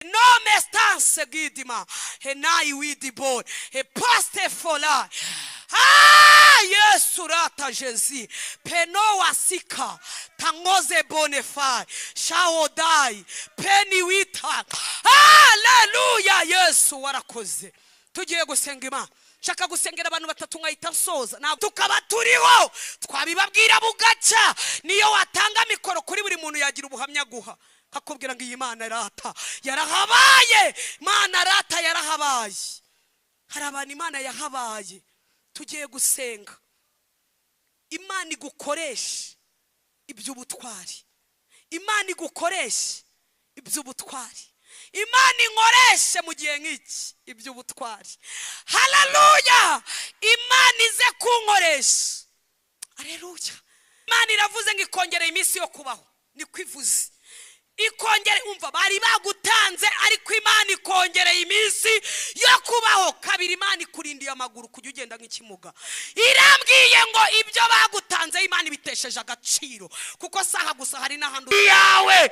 Nome stanse gidima henayi widibor he paste fola. Ah, Yesu rata Jezi penowa sika tangoze bonefai shaodai peni wita. Haleluya, Yesu warakoze. Tugiye gusenga Imana. Nshaka gusengera abantu batatu nkahita nsoza. Tukaba turiho twabibabwira bugaca. Niyo watanga mikoro kuri buri muntu yagira ubuhamya guha, akakubwira ngo iyi Mana rata yarahabaye, Mana rata yarahabaye. Hari abantu Imana yahabaye. Tugiye gusenga Imana igukoreshe iby'ubutwari, Imana igukoreshe iby'ubutwari, Imana inkoreshe mu gihe nk'iki iby'ubutwari. Haleluya, Imana ize kunkoresha. Haleluya. Imana iravuze ngo ikongereye iminsi yo kubaho, niko ivuze. Ikongere, umva bari bagutanze ariko Imana ikongereye iminsi yo kubaho. Kabiri, Imana ikurindiye amaguru kujya ugenda nk'ikimuga. Irambwiye ngo ibyo bagutanze Imana ibitesheje agaciro, kuko saha gusa hari n'ahandi yawe.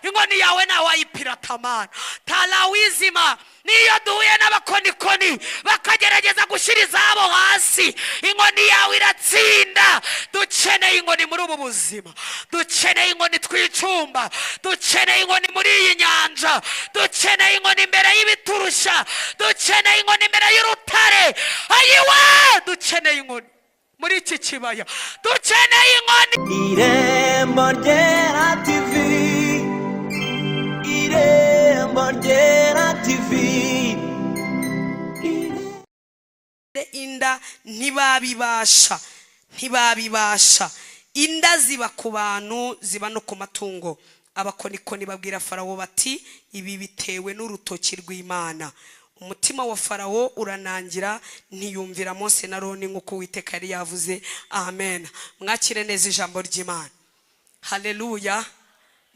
Inkoni yawe nawe wayipirata Mana talawizima. Niyo duhuye n'abakonikoni bakagerageza gushyira izabo hasi, inkoni yawe iratsinda. Dukeneye inkoni muri ubu buzima, dukeneye inkoni twicumba, dukeneye inkoni muri iyi nyanja, dukeneye inkoni imbere y'ibiturusha, dukeneye inkoni imbere y'urutare. Ayiwe, dukeneye inkoni muri iki kibaya, dukeneye inkoni. Irembo Ryera TV, Irembo Ryera TV. Inda ntibabibasha, ntibabibasha. Inda ziba ku bantu, ziba no ku matungo. Abakonikoni babwira Farawo bati ibi bitewe n'urutoki rw'Imana. Umutima wa Farawo uranangira, ntiyumvira Mose na Aroni nk'uko Uwiteka yari yavuze. Amen. Mwakire neza ijambo ry'Imana. Haleluya.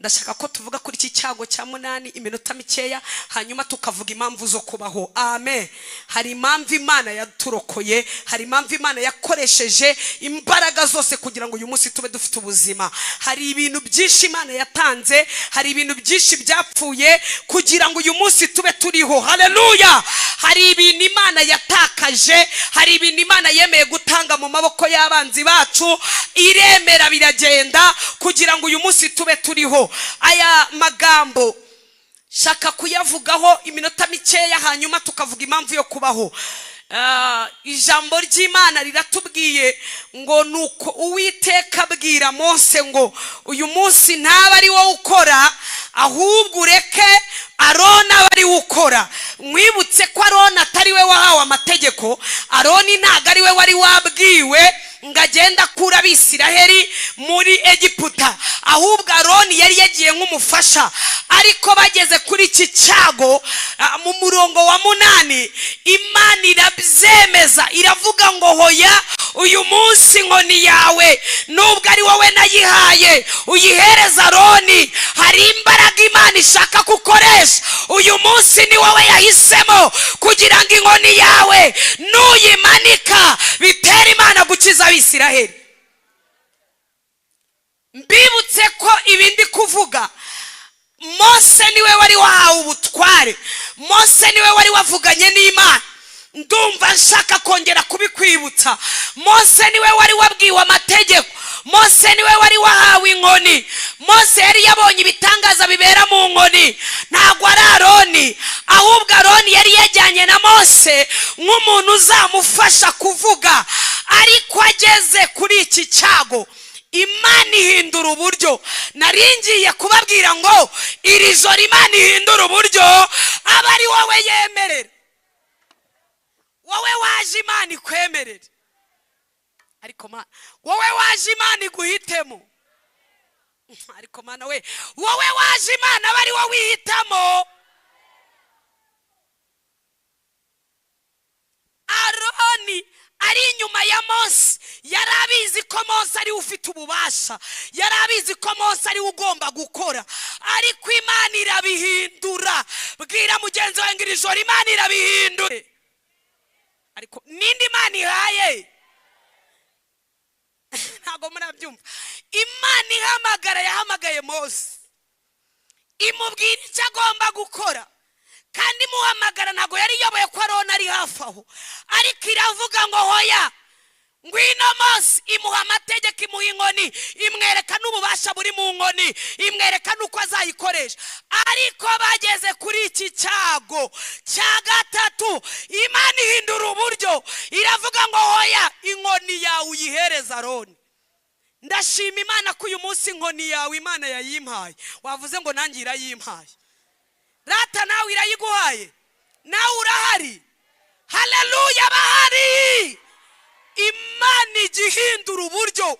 Ndashaka ko tuvuga kuri iki cyago cya munani iminota mikeya, hanyuma tukavuga impamvu zo kubaho. Amen. Hari impamvu Imana yaturokoye, hari impamvu Imana yakoresheje imbaraga zose kugira ngo uyu munsi tube dufite ubuzima. Hari ibintu byinshi Imana yatanze, hari ibintu byinshi byapfuye kugira ngo uyu munsi tube turiho. Haleluya. Hari ibintu Imana yatakaje, hari ibintu Imana yemeye gutanga mu maboko y'abanzi bacu, iremera biragenda kugira ngo uyu munsi tube turiho. Aya magambo shaka kuyavugaho iminota mikeya, hanyuma tukavuga impamvu yo kubaho. Ijambo ry'Imana riratubwiye ngo nuko Uwiteka abwira Mose ngo uyu munsi ntaba ari wowe ukora, ahubwo ureke Aroni aba ari we ukora. Mwibutse ko Aroni atari we wahawe amategeko, Aroni ntabwo ari we wari wabwiwe ngo agende akura Abisiraheli muri Egiputa, ahubwo Aroni yari yagiye nk'umufasha. Ariko bageze kuri iki cyago mu murongo wa 8, Imana irabyemeza, iravuga ngo hoya, uyu munsi inkoni yawe nubwo ari wowe nayihaye uyihereza Aroni. Hari imbaraga Imana ishaka kukoresha uyu munsi, ni wowe yahisemo kugira ngo inkoni yawe nuyimanika bitere Imana gukiza Abisiraheli. Mbibutse ko ibindi kuvuga, Mose niwe wari wahawe ubutware, Mose niwe wari wavuganye n'Imana. Ndumva nshaka kongera kubikwibutsa. Mose niwe wari wabwiwe amategeko, Mose niwe wari wahawe inkoni, Mose yari yabonye ibitangaza bibera mu nkoni. Ntabwo ari Aroni, ahubwo Aroni yari yajyanye na Mose nk'umuntu uzamufasha kuvuga. Ariko ageze kuri iki cyago, Imana ihindura uburyo. Naringiye kubabwira ngo iri joro Imana ihindura uburyo, aba ari wowe yemerera, wowe waje Imana ikwemerera. Ariko Mana, wowe waje Imana iguhitemo. Ariko Mana we, wowe waje Imana aba ari wowe wihitamo. Aroni ari inyuma ya Mose, yari abizi ko Mose ari ufite ububasha, yari abizi ko Mose ari ugomba gukora, ariko Imana irabihindura. Bwira mugenzi wawe ngo iri joro Imana irabihindura. Ariko nindi Imana ihaye, ntabwo murabyumva. Imana ihamagara, yahamagaye Mose. Imubwira icyo agomba gukora, kandi imuhamagara ntabwo yari iyoboye ko Aroni ari hafi aho, ariko iravuga ngo hoya ngwino Mose. Imuha amategeko, imuha inkoni, imwereka n'ububasha buri mu nkoni, imwereka n'uko azayikoresha. Ariko bageze kuri iki cyago cya gatatu, Imana ihindura uburyo, iravuga ngo hoya inkoni yawe uyihereza Aroni. Ndashima Imana ko uyu munsi inkoni yawe Imana yayimpaye. Wavuze ngo nanjye irayimpaye. Rata nawe irayiguhaye, nawe urahari. Haleluya, bahari. Imana igihindura uburyo,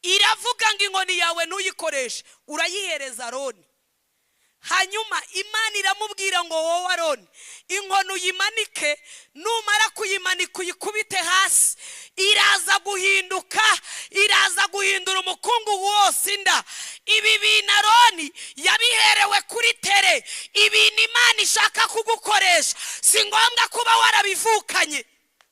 iravuga ngo inkoni yawe ntuyikoreshe, urayihereza Aroni. Hanyuma Imana iramubwira ngo wowe Aroni, inkoni uyimanike, numara kuyimanika uyikubite hasi, iraza guhinduka, iraza guhindura umukungugu wose inda. Ibi bintu Aroni yabiherewe kuri tere. Ibintu Imana ishaka kugukoresha si ngombwa kuba warabivukanye.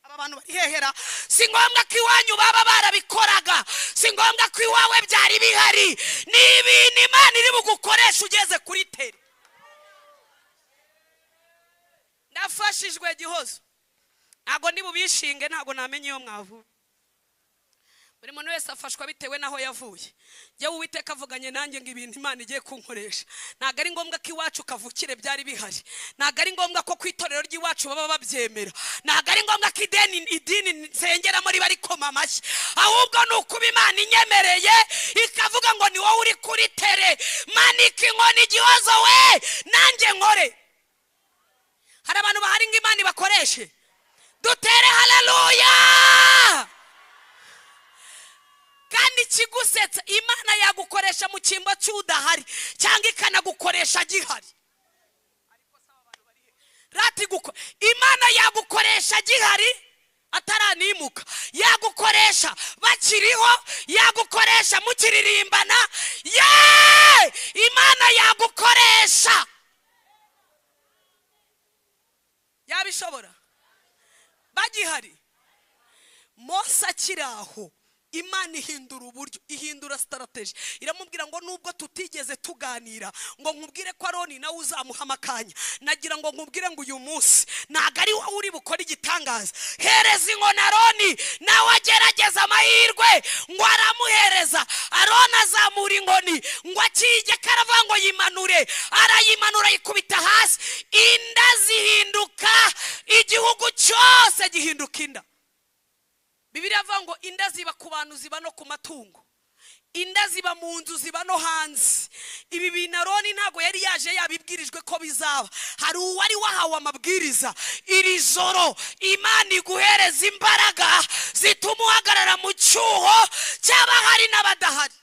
Aba bantu barihehera. Si ngombwa ko iwanyu baba barabikoraga, si ngombwa ko iwawe byari bihari. Ni ibintu Imana iri bugukoresha ugeze kuri tere. Ndafashijwe Gihozo, ntabwo ndi bubishinge, ntabwo namenye iyo mwavuye. Buri muntu wese afashwa bitewe n'aho yavuye. Jyewe Uwiteka avuganye nanjye ngo ibintu Imana igiye kunkoresha, ntabwo ari ngombwa ko iwacu kavukire byari bihari, ntabwo ari ngombwa ko ku itorero ry'iwacu baba babyemera, ntabwo ari ngombwa ko idini nsengeramo riba rikoma amashyi, ahubwo ni ukuba Imana inyemereye ikavuga ngo ni wowe uri kuri tere, manika inkoni Gihozo we, nanjye nkore. Hari abantu bahari ngo Imana ibakoreshe. Dutere haleluya. Kandi ikigusetsa, Imana yagukoresha mu cyimbo cy'udahari cyangwa ikanagukoresha gihari. Imana yagukoresha gihari ataranimuka, yagukoresha bakiriho, yagukoresha mukiririmbana. Ye, Imana yagukoresha. Yabishobora bagihari. Mose akiri aho, Imana ihindura uburyo, ihindura strategy. Iramubwira ngo nubwo tutigeze tuganira ngo nkubwire ko Aroni nawe uzamuha amakanya, nagira ngo nkubwire ngo uyu munsi ntabwo ari wowe uri bukore igitangaza. Hereza inkoni Aroni nawe agerageza amahirwe. Ngo aramuhereza. Aroni azamura inkoni ngo akiyige, aravuga ngo yimanure, arayimanura ayikubita hasi, inda zihinduka, igihugu cyose gihinduka inda. Bibiliya ivuga ngo inda ziba ku bantu, ziba no ku matungo, inda ziba mu nzu, ziba no hanze. Ibi bintu Aroni ntabwo yari yaje yabibwirijwe ko bizaba. Hari uwari wahawe amabwiriza. Iri joro Imana iguhereza imbaraga zituma uhagarara mu cyuho cy'abahari n'abadahari.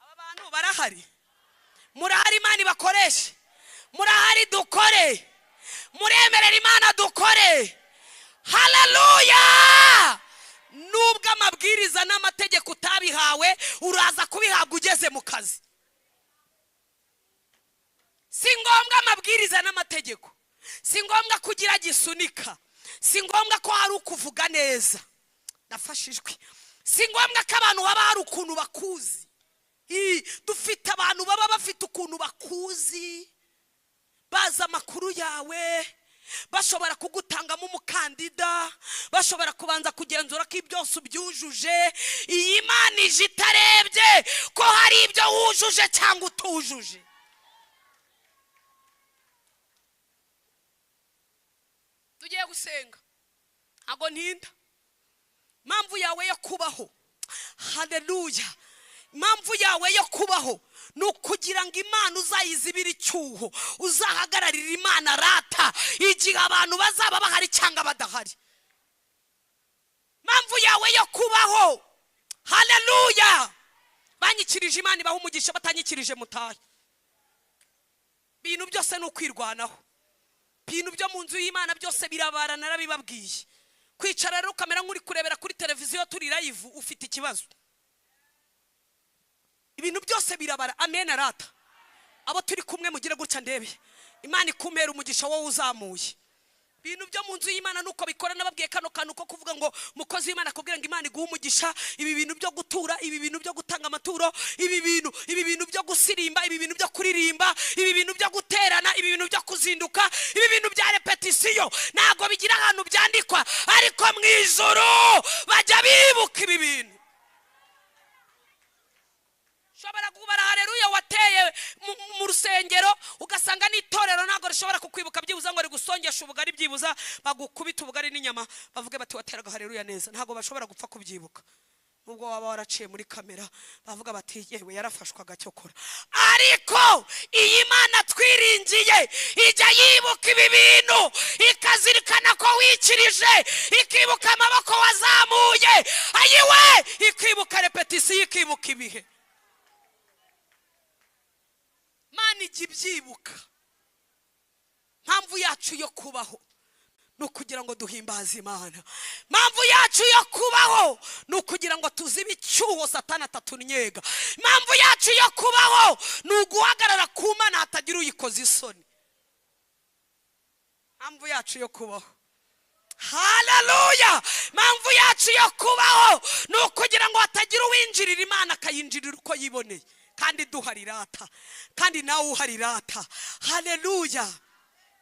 Aba bantu barahari, murahari, Imana ibakoreshe, murahari dukore, muremerera Imana dukore. Haleluya. Nubwo amabwiriza n'amategeko utabihawe, uraza kubihabwa ugeze mu kazi. Si ngombwa amabwiriza n'amategeko, si ngombwa kugira gisunika, si ngombwa ko hari ukuvuga neza. Ndafashijwe. Si ngombwa ko abantu baba hari ukuntu bakuzi. Dufite abantu baba bafite ukuntu bakuzi, bazi amakuru yawe, bashobora kugutangamo umukandida, bashobora kubanza kugenzura ko ibyose ubyujuje. Iyi Imana ije itarebye ko hari ibyo wujuje cyangwa utujuje. Tugiye gusenga, ntabwo ntinda. Impamvu yawe yo kubaho, haleluya, impamvu yawe yo kubaho ni ukugira ngo Imana uzayizibire icyuho, uzahagararira Imana rata igihe abantu bazaba bahari cyangwa badahari. Impamvu yawe yo kubaho, haleluya. Banyikirije Imana ibaha umugisha, batanyikirije mutahe. Ibintu byose ni ukwirwanaho. Ibintu byo mu nzu y'Imana byose birabara, narabibabwiye. Kwicara rero ukamera nk'uri kurebera kuri televiziyo turi live, ufite ikibazo. Ibintu byose birabara. Amen arata. Abo turi kumwe mugire gutya ndebe. Imana ikumera umugisha wowe uzamuye. Ibintu byo mu nzu y'Imana nuko bikora. Nababwiye kano kantu ko kuvuga ngo mukozi w'Imana akubwira ngo Imana iguhe umugisha. Ibi bintu byo gutura, ibi bintu byo gutanga amaturo, ibi bintu byo gusirimba, ibi bintu byo kuririmba, ibi bintu byo guterana, ibi bintu byo kuzinduka, ibi bintu bya repetisiyo ntago bigira ahantu byandikwa, ariko mu ijuru bajya bibuka ibi bintu. Shobora kubara haleluya wateye mu rusengero ugasanga n'itorero ntago rishobora kukwibuka byibuza ngo rigusongesha ubugari, byibuza bagukubita ubugari n'inyama bavuge bati wateraga haleluya neza. Ntago bashobora gupfa kubyibuka nubwo waba waraciye muri kamera, bavuga bati yewe yarafashwaga cyokora. Ariko iyi Mana twiringiye ijya yibuka ibi bintu, ikazirikana ko wikirije, ikibuka amaboko wazamuye, ayiwe, ikibuka repetisiyo, ikibuka ibihe. Mana ijya ibyibuka. Mpamvu yacu yo kubaho ni ukugira ngo duhimbaze Imana. Mpamvu yacu yo kubaho ni ukugira ngo tuzibe icyuho Satani atatunyega. Mpamvu yacu yo kubaho ni uguhagarara ku Mana hatagira uyikoza isoni. Mpamvu yacu yo kubaho, haleluya, mpamvu yacu yo kubaho ni ukugira ngo hatagira uwinjirira Imana akayinjirira uko yiboneye. Kandi duhari rata, kandi nawe uhari rata. Haleluya.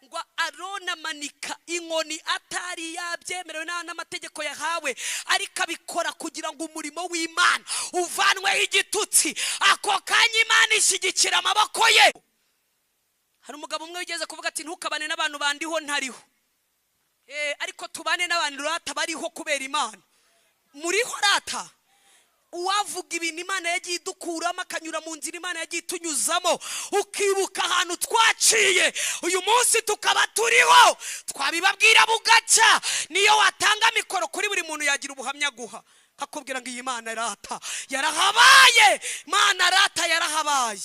Ngo Aroni amanika inkoni atari yabyemerewe n'amategeko yahawe, ariko abikora kugira ngo umurimo w'Imana uvanweho igitutsi. Ako kanya Imana ishyigikira amaboko ye. Hari umugabo umwe wigeze kuvuga ati ntukabane n'abantu bandiho ntariho, ariko tubane n'abantu rata bariho kubera Imana. Muriho rata. Uwavuga ibintu Imana yagiye idukuramo akanyura mu nzira Imana yagiye itunyuzamo, ukibuka ahantu twaciye uyu munsi tukaba turiho, twabibabwira bugacya. Niyo watanga mikoro kuri buri muntu yagira ubuhamya guha, akakubwira ngo iyi Imana rata yarahabaye, Imana rata yarahabaye.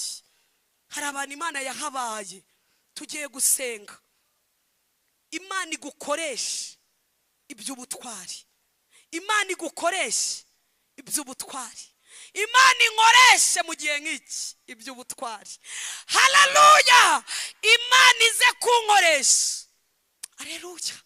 Hari abantu Imana yahabaye. Tugiye gusenga Imana igukoreshe iby'ubutwari, Imana igukoreshe iby'ubutwari, Imana inkoreshe mu gihe nk'iki iby'ubutwari. Haleluya, Imana ize kunkoresha. Haleluya.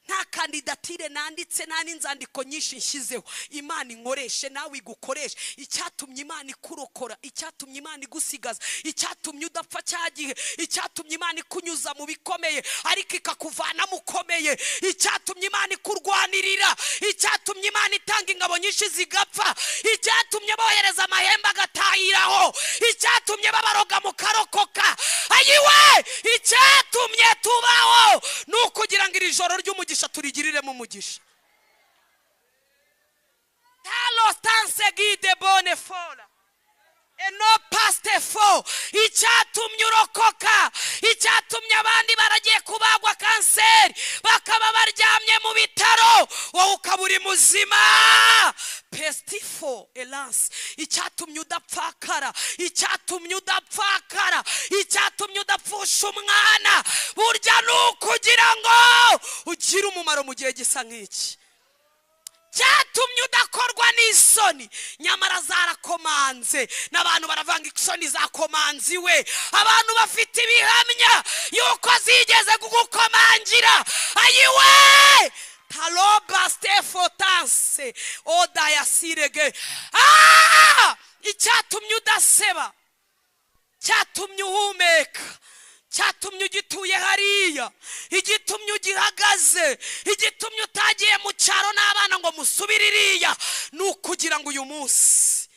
Nta kandidatire nanditse, nta n'inzandiko nyinshi nshyizeho. Imana inkoreshe, nawe igukoreshe. Icyatumye Imana ikurokora, icyatumye Imana igusigaza, icyatumye udapfa cya gihe, icyatumye Imana ikunyuza mu bikomeye ariko ikakuvana mukomeye, icyatumye Imana ikurwanirira, icyatumye Imana itanga ingabo nyinshi zigapfa, icyatumye bohereza amahembe agatahiraho, icyatumye babaroga mukarokoka, ayiwe, icyatumye tubaho ni ukugira ngo iri joro ry'umugisha turigiriremo umugisha. Talo stanse guide bonne fola et non paste fo. Icyatumye urokoka, icyatumye abandi baragiye kubagwa kanseri bakaba baryamye mu bitaro, wowe ukaba uri muzima. Pestifo elance. Icyatumye udapfakara, icyatumye udapfakara, icyatumye udapfusha umwana, burya ni ukugira ngo ugire umumaro mu gihe gisa nk'iki. Cyatumye udakorwa n'isoni, nyamara zarakomanze n'abantu baravanga isoni zakomanze iwe. Abantu bafite ibihamya yuko zigeze kugukomangira. Ayiwe, taloba stefotanse odayasirege. Icyatumye udaseba, cyatumye uhumeka, cyatumye ugituye hariya, igitumye ugihagaze, igitumye utagiye mu cyaro n'abana ngo musubire iriya, ni ukugira ngo uyu munsi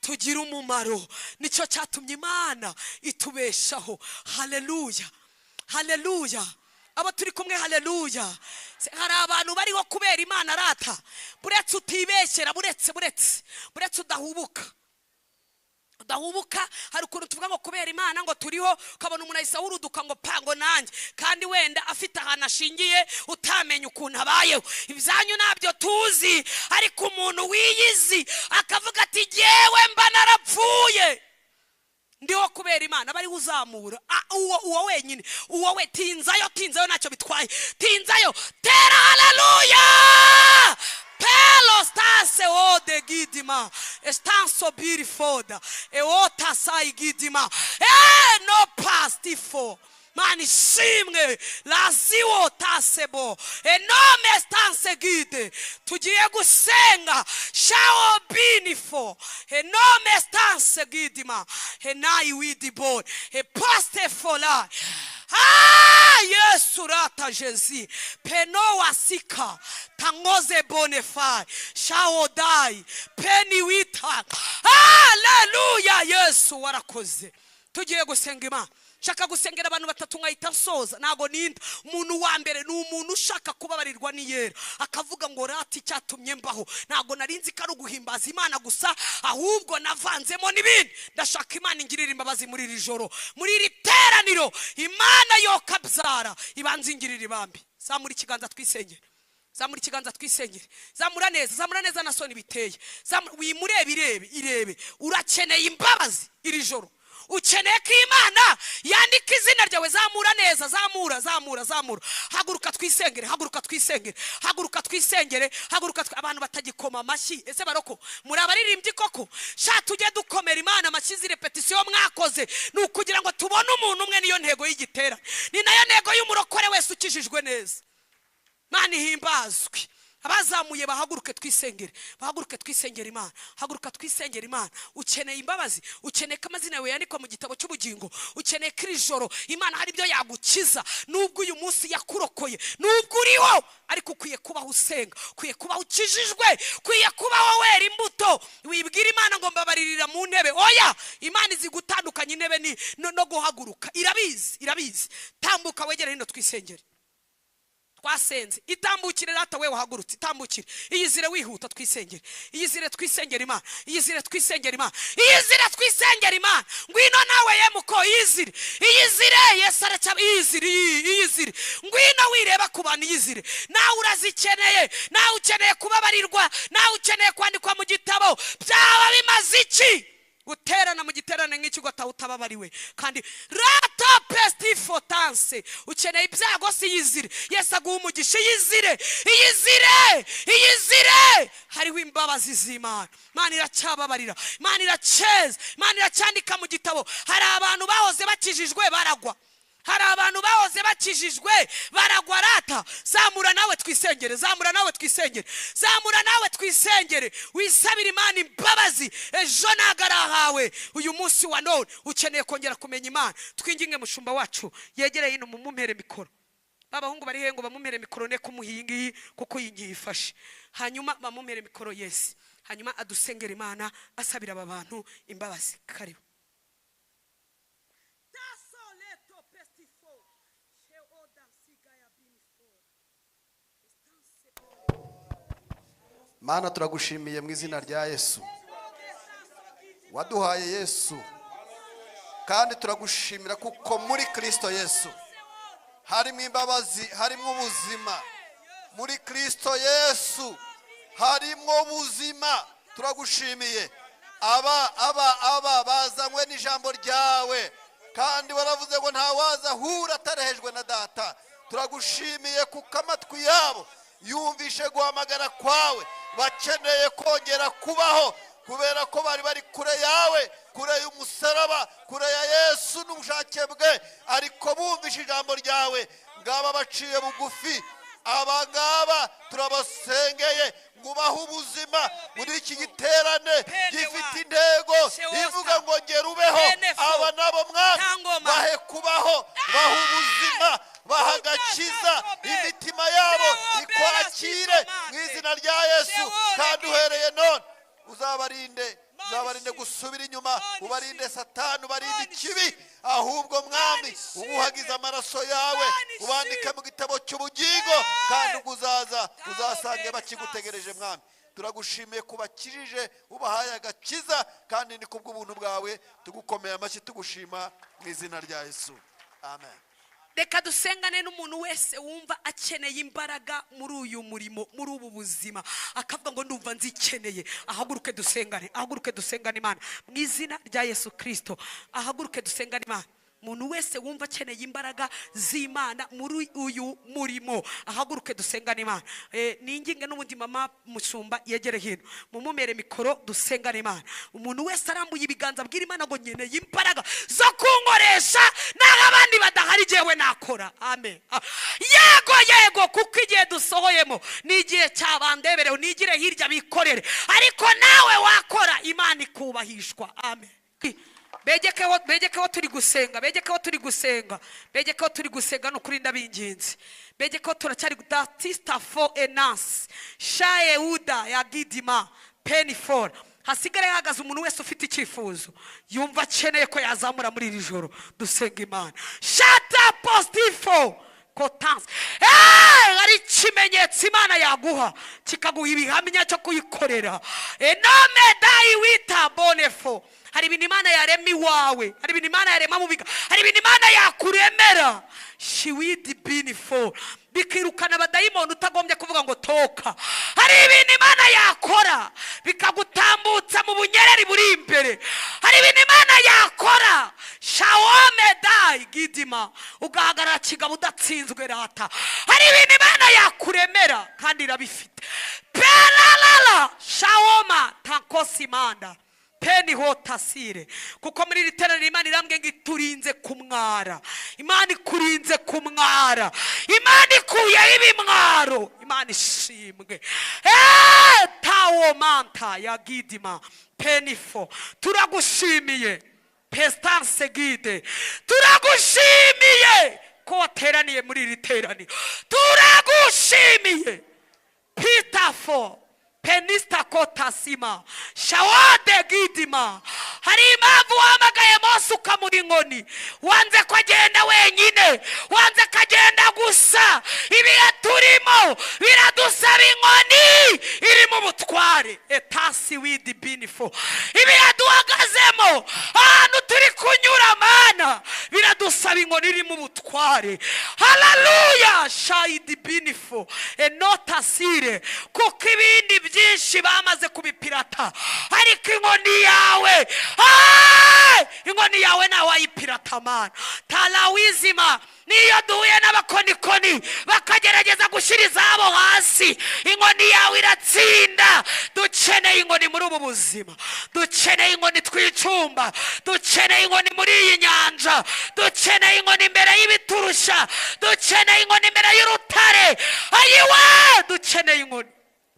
tugire umumaro. Nicyo cyatumye Imana itubeshaho. Haleluya, haleluya. Abo turi kumwe, haleluya. Hari abantu bariho kubera Imana rata. Buretse utibeshyera, buretse buretse buretse udahubuka udahubuka. Hari ukuntu tuvuga ngo kubera Imana ngo turiho, ukabona umuntu ahise ahuruduka ngo pango nanjye, kandi wenda afite ahantu ashingiye utamenya ukuntu abayeho. Ibyanyu ntabyo tuzi, ariko umuntu wiyizi akavuga ati jyewe mba narapfuye ndiho kubera Imana, bari uzamura uwo wenyine, uwo we tinzayo, tinzayo ntacyo bitwaye, tinzayo, tera haleluya. Pelo stase ode gidima estanso beautiful e ota sai gidima e no pastifo Mana ishimwe. Laziwo tasebo enome stanse guide. Tugiye gusenga shao binifo enome stanse guidima enai widibon e poste fola. Ah, Yesu rata Jezi penowa sika tangoze bonefai shaodai peni wita. Haleluya, Yesu warakoze. Tugiye gusenga Imana. Shaka gusengera abantu batatu nkahita nsoza, ntago ninda. Umuntu wa mbere ni umuntu ushaka kubabarirwa n'iyera, akavuga ngo rati icyatumye mbaho ntago narinzi ko ari uguhimbaza Imana gusa, ahubwo navanzemo n'ibindi. Ndashaka Imana ingirira imbabazi muri iri joro, muri iri teraniro. Imana yokabyara ibanze ingirira ibambi. Zamura ikiganza twisengere, zamura ikiganza twisengere, zamura neza, zamura neza na soni biteye. Wimurebe, irebe, irebe. Urakeneye imbabazi iri joro, ukeneye ko Imana yandika izina ryawe. Zamura neza, zamura, zamura, zamura. Haguruka twisengere, haguruka twisengere, haguruka twisengere, haguruka. Abantu batagikoma amashyi, ese baroko muri abaririmbyi koko? Sha tujye dukomera Imana amashyi. Izi repetition mwakoze ni ukugira ngo tubone umuntu umwe. Niyo ntego y'igitera, ni nayo ntego y'umurokore wese ukijijwe neza. Imana ihimbazwe. Abazamuye bahaguruke twisengere, bahaguruke twisengere Imana, haguruka twisengere Imana. Ukeneye imbabazi, ukeneye ko amazina yawe yandikwa mu gitabo cy'ubugingo, ukeneye ko iri joro Imana hari ibyo yagukiza. Nubwo uyu munsi yakurokoye, nubwo uriho, ariko ukwiye kubaho usenga, ukwiye kubaho ukijijwe, ukwiye kubaho wera imbuto. Wibwira Imana ngo mbabaririra mu ntebe. Oya, Imana izi gutandukanya intebe ni no guhaguruka. Irabizi, irabizi. Tambuka wegere hino twisengere. Twasenze, itambukire rata wewe wahagurutse, itambukire. Iyizire wihuta twisengere, iyizire twisengere Imana, iyizire twisengere Imana, iyizire twisengere Imana. Ngwino nawe yemuko, iyizire, iyizire. Yesu araca, iyizire, iyizire. Ngwino wireba ku bantu, iyizire. Nawe urazikeneye, nawe ukeneye kubabarirwa, nawe ukeneye kwandikwa mu gitabo. Byaba bimaze iki guterana mu giterane nk'iki ugataha utababariwe? Kandi rata pestifotanse, ukeneye ibyago si yizire. Yesu aguha umugisha, iyizire, iyizire, iyizire. Hariho imbabazi z'Imana. Imana iracyababarira, Imana iraceza, Imana iracyandika mu gitabo. Hari abantu bahoze bakijijwe baragwa, hari abantu bahoze bakijijwe baragwa. Rata zamura nawe twisengere, zamura nawe twisengere, zamura nawe twisengere. Wisabire Imana imbabazi. Ejo ntago ari ahawe, uyu munsi wa none ukeneye kongera kumenya Imana. Twinginge mushumba wacu yegereye hino, mumumpere mikoro. Babahungu bari he ngo bamumpere mikoro? Ne kumuha iyi ngiyi kuko iyi ngiyi ifashe. Hanyuma bamumpere mikoro, Yesu. Hanyuma adusengere Imana, asabira aba bantu imbabazi. Karibu. Mana, turagushimiye mu izina rya Yesu. Waduhaye Yesu, kandi turagushimira kuko muri Kristo Yesu harimo imbabazi, harimo ubuzima. Muri Kristo Yesu harimo ubuzima. Turagushimiye. Aba aba aba bazanywe n'ijambo ryawe, kandi waravuze ngo ntawaza ahura atarehejwe na data. Turagushimiye kuko amatwi yabo yumvishe guhamagara kwawe. Bakeneye kongera kubaho kubera ko bari bari kure yawe, kure y'umusaraba, kure ya Yesu n'ubushake bwe, ariko bumvishe ijambo ryawe. Ngaba baciye bugufi, aba ngaba turabasengeye ngo ubahe ubuzima muri iki giterane gifite intego ivuga ngo ngera ubeho. Aba nabo mwami bahe kubaho, bahe ubuzima, baha agakiza, imitima yabo ikwakire mu izina rya Yesu. Kandi uhereye none uzabarinde, uzabarinde gusubira inyuma, ubarinde Satani, ubarinde ikibi. Ahubwo mwami ubuhagize amaraso yawe, ubandike mu gitabo cy'ubugingo, kandi uzaza uzasange bakigutegereje. Mwami, turagushimiye kubakijije, ubahaye agakiza, kandi ni kubw'ubuntu bwawe tugukomeye amashyi, tugushima mu izina rya Yesu. Amen. Reka dusengane n'umuntu wese wumva akeneye imbaraga muri uyu murimo, muri ubu buzima, akavuga ngo ndumva nzikeneye. Ahaguruke dusengane, ahaguruke dusengane Imana mu izina rya Yesu Kristo. Ahaguruke dusengane Imana. Umuntu wese wumva akeneye imbaraga z'Imana muri uyu murimo, ahaguruke dusengane Imana. Ninginge n'ubundi mama mushumba yegere hino, mumumere mikoro, dusengane Imana. Umuntu wese arambuye ibiganza abwira Imana ngo nkeneye imbaraga zo kunkoresha naho abandi badahari, igihe Njyewe nakora. Amen. Yego yego, kuko igihe dusohoyemo ni igihe cyabandebereho, nigire hirya bikorere, ariko nawe wakora Imana ikubahishwa. Amen. Begekeho turi gusenga, begekeho turi gusenga, begekeho turi gusenga, no kuri ndabinginze. Begekeho turacyari datista for enance shaeuda ya gidima penny for. Hasigare hahagaze umuntu wese ufite icyifuzo yumva akeneye ko yazamura muri iri joro, dusenga Imana. Shata postifo kotanse. Hari ikimenyetso Imana yaguha kikaguha ibihamya cyo kuyikorera. Enome dayi wita bonefo. Hari ibintu Imana yarema iwawe, hari ibintu Imana yarema mu biga, hari ibintu Imana yakuremera. Shiwidi binifo bikirukana abadayimoni utagombye kuvuga ngo toka. Hari ibintu Imana yakora bikagutambutsa mu bunyereri buri imbere. Hari ibintu Imana yakora shawome dai gidima ugahagarara kigabo udatsinzwe rata. Hari ibintu Imana yakuremera kandi irabifite. Pelalala shawoma tankosimanda peni hotasire. Kuko muri iri teraniro Imana irambwiye ngo iturinze kumwara. Imana ikurinze kumwara. Imana ikuyeho ibimwaro. Imana ishimwe. Tawo manta ya gidima penifo. Turagushimiye pestanse gide. Turagushimiye ko wateraniye muri iri teraniro. Turagushimiye pitafo penista kotasima shawade gidima. Hari impamvu wahamagaye Mose ukamuha inkoni, wanze ko agenda wenyine, wanze ko agenda gusa. Ibihe turimo biradusaba inkoni irimo ubutware. Etasi widi binifo. Ibihe duhagazemo, ahantu turi kunyura Mana, biradusaba inkoni irimo ubutware. Haleluya. Shayidi binifo enotasire. Kuko ibindi byinshi bamaze kubipirata, ariko inkoni yawe, inkoni yawe nawe wayipirata Mana. Talawizima. Niyo duhuye n'abakonikoni bakagerageza gushyira izabo hasi, inkoni yawe iratsinda. Dukeneye inkoni muri ubu buzima, dukeneye inkoni twicumba, dukeneye inkoni muri iyi nyanja, dukeneye inkoni imbere y'ibiturusha, dukeneye inkoni imbere y'urutare. Ayiwe, dukeneye inkoni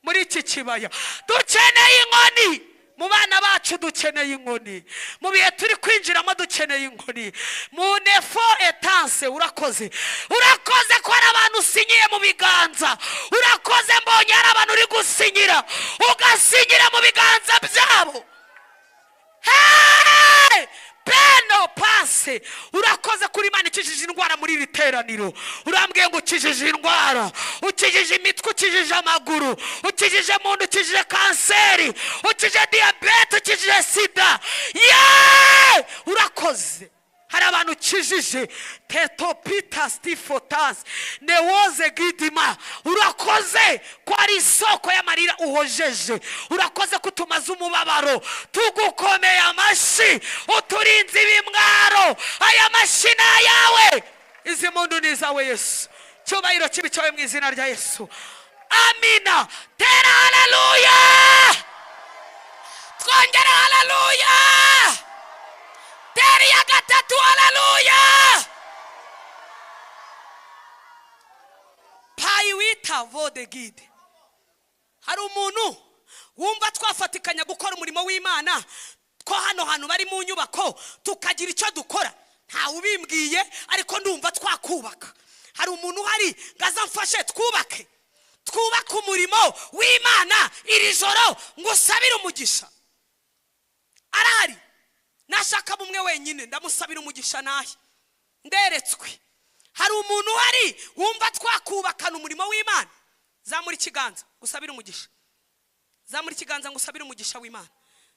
muri iki kibaya, dukeneye inkoni mu bana bacu, dukeneye inkoni mu bihe turi kwinjiramo, dukeneye inkoni mu nefo etanse. Urakoze, urakoze ko hari abantu usinyiye mu biganza. Urakoze mbonye hari abantu uri gusinyira, ugasinyira mu biganza byabo. Hey! Peno pase. Urakoze kuri Imana ikijije indwara muri iri teraniro. Urambwiye ngo ukijije indwara, ukijije imitwe, ukijije amaguru, ukijije mundu, ukijije kanseri, ukijije diyabete, ukijije sida. Yeee! Urakoze. Hari abantu ukijije tetopita stifotas newoze gidima. Urakoze ko ari isoko y'amarira uhojeje. Urakoze ko utumaze umubabaro. Tugukomeye amashyi, uturinze ibimwaro. Aya mashyi ni ayawe, izi mundu ni izawe Yesu. Cyubahiro kibi cyawe mu izina rya Yesu. Amina. Tera haleluya, twongere haleluya. Teri ya gatatu haleluya. Payiwita vode gide. Hari umuntu wumva twafatikanya gukora umurimo w'Imana, ko hano hantu bari mu nyubako tukagira icyo dukora? Ntawe ubimbwiye, ariko ndumva twakubaka. Hari umuntu uhari ngaza mfashe twubake, twubake umurimo w'Imana iri joro, ngusabire umugisha. Arahari. Nashaka bumwe wenyine ndamusabira umugisha nahe nderetswe. Hari umuntu uhari wumva twakubakana umurimo w'Imana? Zamura ikiganza ngusabire umugisha. Zamura ikiganza ngusabire umugisha w'Imana.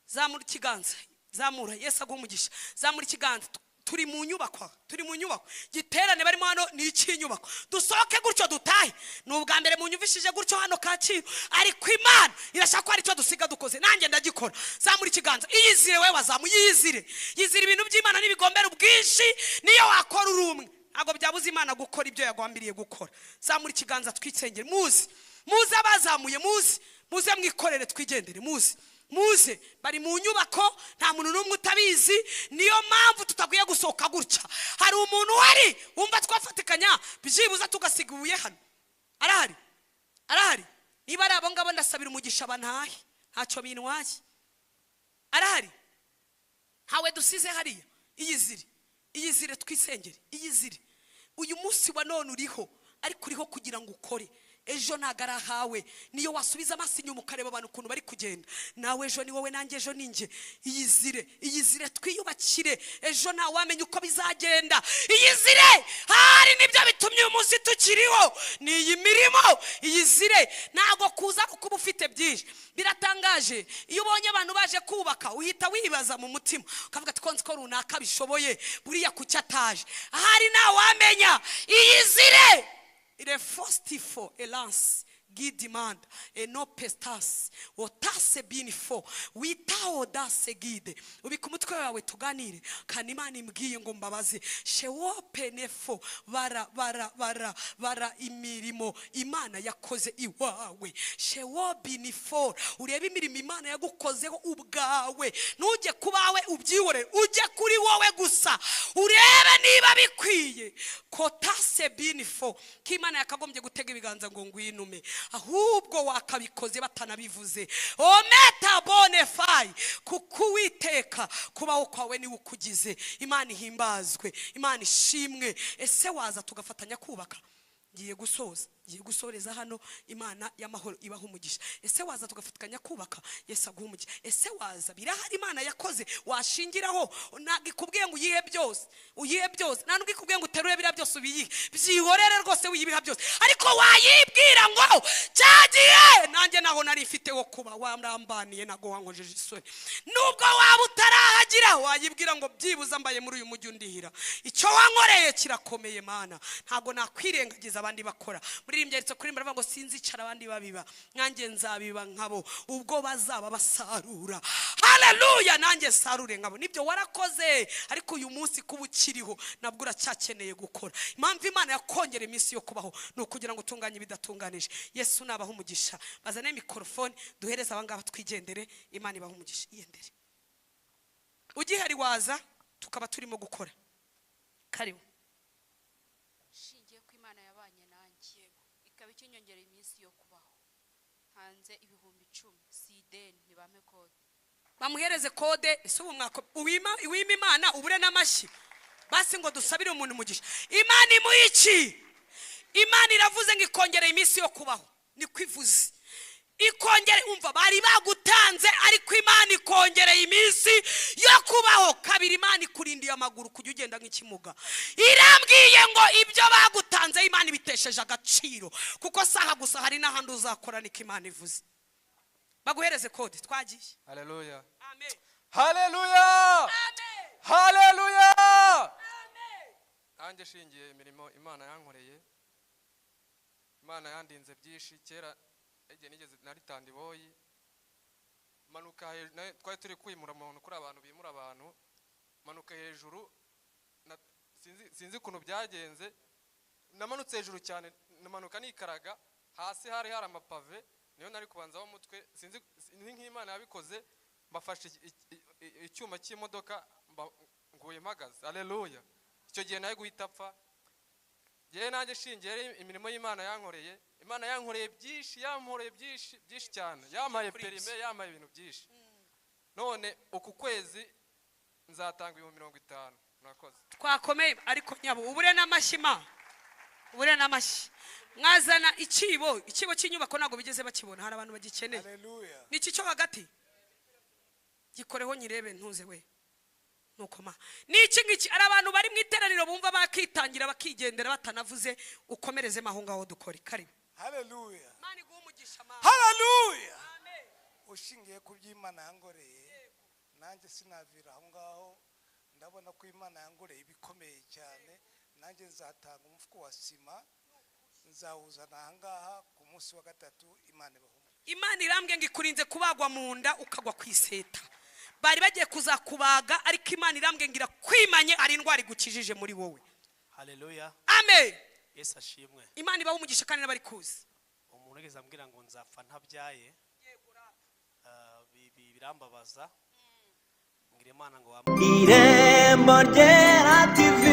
Zamura ikiganza, zamura. Yesu aguhe umugisha. Zamura ikiganza. Turi mu nyubako, turi mu nyubako. Giterane barimo hano ni icy'inyubako. Dusohoke gutyo dutahe. Ni ubwa mbere munyumvishije gutyo hano Kacyiru, ariko Imana irashaka ko hari icyo dusiga dukoze. Nanjye ndagikora. Zamura ikiganza. Iyizire wewe wazamu, yizire. Yizire ibintu by'Imana n'ibigombera ubwinshi, niyo wakora uri umwe. Ntabwo byabuza Imana gukora ibyo yagwambiriye gukora. Zamura ikiganza twitsengere. Muzi, muzi abazamuye, muzi, muze mwikorere twigendere, muzi. Muze bari mu nyubako, nta muntu n'umwe utabizi. Niyo mpamvu tutakwiye gusohoka gutya. Hari umuntu wari wumva twafatikanya byibuza tugasiga ibuye hano. Arahari, arahari. Niba ari abo ngabo ndasabira umugisha bantahe, ntacyo bintwaye. Arahari, ntawe dusize hariya. Iyizire, iyizire twisengere, iyizire. Uyu munsi wa none uriho, ariko uriho kugira ngo ukore. Ejo ntago ari ahawe. Niyo wasubiza amaso inyuma ukareba abantu ukuntu bari kugenda, nawe ejo ni wowe, nanjye ejo ni njye. Iyizire, iyizire twiyubakire. Ejo ntawamenya uko bizagenda. Iyizire, hari nibyo bitumye uyu munsi tukiriho, ni iyi mirimo. Iyizire, ntago kuza kuko uba ufite byinshi. Biratangaje iyo ubonye abantu baje kubaka, uhita wibaza mu mutima ukavuga ati ko nzi ko runaka bishoboye, buriya kuki ataje? Ahari ntawamenya. Iyizire. Il est fostifo elance guide-manda et no pestas otase binifo witaho dase guide. Ubika umutwe wawe tuganire, kandi Imana imbwiye ngo mbabaze. Shewope nefo bara bara bara bara imirimo Imana yakoze iwawe. Shewo binifo, urebe imirimo Imana yagukozeho ubwawe. Ntujye kubawe ubyihorere, ujye kuri wowe gusa urebe niba bikwiye. Kotase binifo ko Imana yakagombye gutega ibiganza ngo ngwinume, ahubwo wakabikoze batanabivuze. Ometa bonefai, kuko Uwiteka kubaho kwawe niwe ukugize. Imana ihimbazwe, Imana ishimwe. Ese waza tugafatanya kubaka? Ngiye gusoza, ngiye gusoreza hano. Imana y'amahoro ibaha umugisha. Ese waza tugafatanya kubaka? Yesu aguha umugisha. Ese waza? Birahari Imana yakoze washingiraho. Ntabwo ikubwiye ngo uyihe byose, uyihe byose. Nta nubwo ikubwiye ngo uterure biriya byose ubiyihe, byihorere rwose wiyibiha byose. Ariko wayibwira ngo cyagiye nanjye naho nari mfite wo kuba warambaniye, ntabwo wankojeje isoni. Nubwo waba utarahagira, wayibwira ngo byibuze mbaye muri uyu mujyi undihira. Icyo wankoreye kirakomeye Mana, ntabwo nakwirengagiza abandi bakora. Muririmbyi aherutse kuririmba aravuga ngo sinzicara abandi babiba, nanjye nzabiba nkabo ubwo bazaba basarura. Haleluya, nanjye nsarure nkabo. Nibyo warakoze, ariko uyu munsi kuba ukiriho nabwo uracyakeneye gukora. Impamvu Imana yakongera iminsi yo kubaho ni ukugira ngo utunganye ibidatunganije. Yesu nabaha umugisha. Bazane mikorofone duhereze abangaba twigendere. Imana ibaha umugisha. Iyendere ugihari waza tukaba turimo gukora. Karibu. Nshingiye ko Imana yabanye nanjye ikaba ikinyongereye iminsi yo kubaho, hanze 10,000, si ideni, ntibampe kode. Bamuhereze kode. Ese ubu mwako uwima uwima Imana ubure n'amashyi? Basi ngo dusabire umuntu umugisha. Imana imuha iki? Imana iravuze ngo ikongereye iminsi yo kubaho, niko ivuze. Ikongere, umva, bari bagutanze ariko Imana ikongereye iminsi yo kubaho. Kabiri, Imana ikurindiye amaguru kujya ugenda nk'ikimuga. Irambwiye ngo ibyo bagutanze Imana ibitesheje agaciro, kuko saha gusa hari n'ahandi uzakora, niko Imana ivuze. Baguhereze kode, twagiye. Haleluya. Amen. Haleluya. Amen. Haleluya. Amen. Nanjye shingiye imirimo Imana yankoreye, Imana yandinze byinshi. Kera igihe nigeze nari tandiboyi, manuka hejuru, twari turi kwimura umuntu kuri abantu bimura abantu, manuka hejuru, sinzi ukuntu byagenze, namanutse hejuru cyane, namanuka nikaraga hasi, hari amapave, niyo nari kubanzaho umutwe. Sinzi ni nk'Imana yabikoze, mbafashe icyuma cy'imodoka, nguye mpagaze. Haleluya. Icyo gihe nawe guhita apfa. Yewe nanjye shingiye imirimo y'Imana yankoreye, Imana yankoreye byinshi, yankoreye byinshi byinshi cyane, yampaye Kuri perime, yampaye ibintu byinshi. None uku kwezi nzatanga 50,000. Murakoze. Twakomeye, ariko nyabo ubure n'amashyi ma, ubure n'amashyi. Mwazana ikibo, ikibo cy'inyubako ntabwo bigeze bakibona, hari abantu bagikeneye. Haleluya. Ni iki cyo hagati? Gikoreho nyirebe ntuze we. Nuko ma ni iki ngiki? Ari abantu bari mu iteraniro bumva bakitangira bakigendera batanavuze. Ukomereze aho ngaho dukore. Karibu. Haleluya. Imana iguhe umugisha ma. Haleluya. Amen. Ushingiye ku by'Imana yangoreye, nanjye sinavira aho ngaho. Ndabona ko Imana yangoreye ibikomeye cyane. Nanjye nzatanga umufuko wa sima, nzawuzana aha ngaha ku munsi wa gatatu. Imana ibahe umugisha. Imana irambwe ngo ikurinze kubagwa mu nda ukagwa ku iseta. Bari bagiye kuzakubaga, ariko Imana irambwe ngo irakwimanye, ari indwara igukijije muri wowe. Haleluya. Amen. Yesu ashimwe. Imana ibahe umugisha kandi n'abari kuzi. Umuntu wigeze ambwira ngo nzapfa ntabyaye, Birambabaza, ngira Imana ngo Irembo Ryera TV.